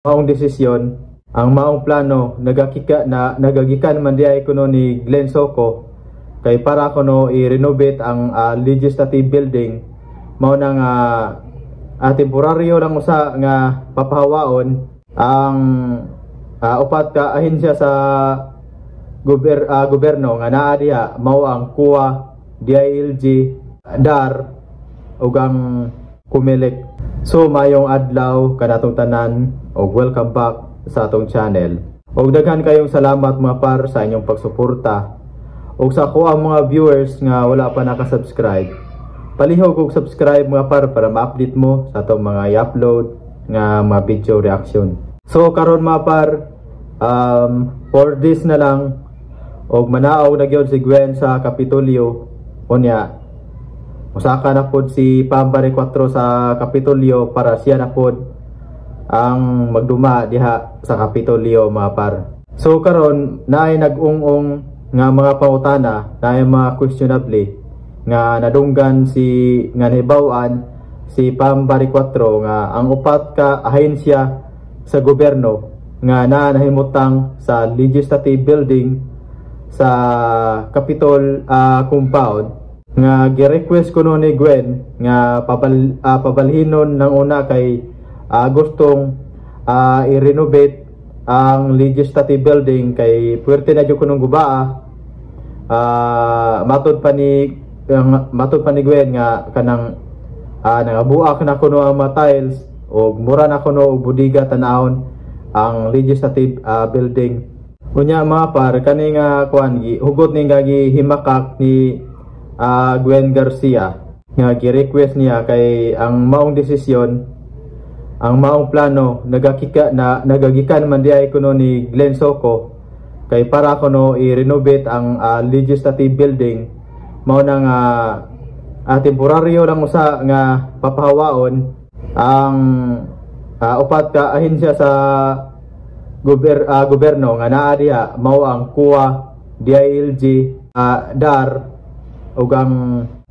Maong desisyon, ang maong plano nagakika na nagagikan man diay kuno ni Glenn Soco kay para kuno i-renovate ang legislative building. Mao na nga temporaryo lang usa nga papahawaon ang upat ka ahensya sa gobyerno nga naa diha, mao ang COA, DILG, DAR ug ang COMELEC. So maayong adlaw kanatong tanan ug welcome back sa atong channel. Og daghan kayong salamat, mga par, sa inyong pagsuporta. Ug sa ako ang mga viewers nga wala pa naka-subscribe, palihog og subscribe, mga par, para ma-update mo sa atong mga i-upload nga mga video reaction. So karon, mga par, for this na lang og manaog na gyud si Gwen sa Kapitolyo. Unya musaka na pod si Pam Baricuatro sa Kapitolyo para siya na pod ang magduma diha sa Kapitolyo, mga par. So karon naay nag-ung-ong nga mga pangutana, naay mga questionable nga nadunggan si nga nahibaw-an si Pam Baricuatro nga ang upat ka ahensya sa gobyerno nga naa nahimutang sa legislative building sa Capitol compound nga gi-request kuno ni Gwen nga pabalhinon ng una kay gustong i-renovate ang legislative building kay puwerte na jud kunong gubaa. Matud pa ni Gwen nga kanang nangabuak na kuno ang mga tiles og mura na kuno og budiga tan-awon ang legislative building. Unya, mga par, kani nga kuan hugot ni nga gihimakak ni Gwen Garcia nga gi-request niya kay ang maong desisyon, ang maong plano nagakika na nagagikan man diay kuno ni Glenn Soco kay para kuno i-renovate ang legislative building. Mao na nga temporaryo lang usa nga papahawaon ang upat ka ahensya sa gobyerno nga naa diha, mao ang COA, DILG, DAR ug ang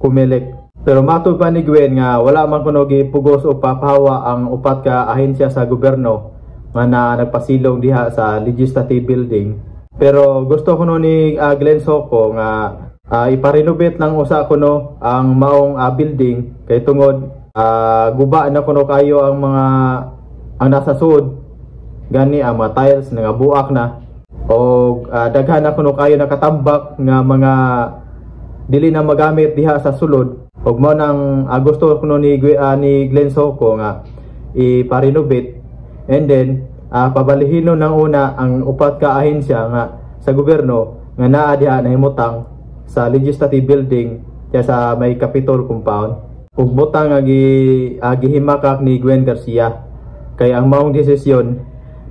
COMELEC. Pero matud pa ni Gwen nga wala man kuno gipugos o papahawa ang upat ka ahensya sa gobyerno nga na nagpasilong diha sa legislative building. Pero gusto kuno ni Glenn Soco nga iparenovate lang usa kuno ang maong building kay tungod guba na kuno kayo ang mga ang nasa sud, gani ang mga tiles nangabuak na og daghan na kuno kayo nakatambak nga mga dili na magamit diha sa sulod. Ug mao nang gusto kuno ni Glenn Soco nga ipa-renovate and then pabalihinon ng una ang upat ka ahensya nga sa gobyerno nga naa diha nahimutang sa legislative building diya sa may Capitol compound. Ug butang nga gihimakak ni Gwen Garcia kay ang maong desisyon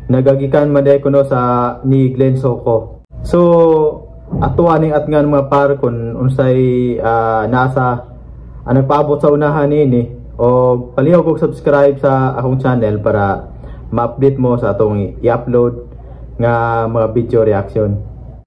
nagagikan man diay kuno sa ni Glenn Soco. So ato aning atngan, mga par, kung unsay nasa nagpaabot sa unahan niini o palihog og subscribe sa akong channel para ma-update mo sa atong i-upload nga mga video reaction.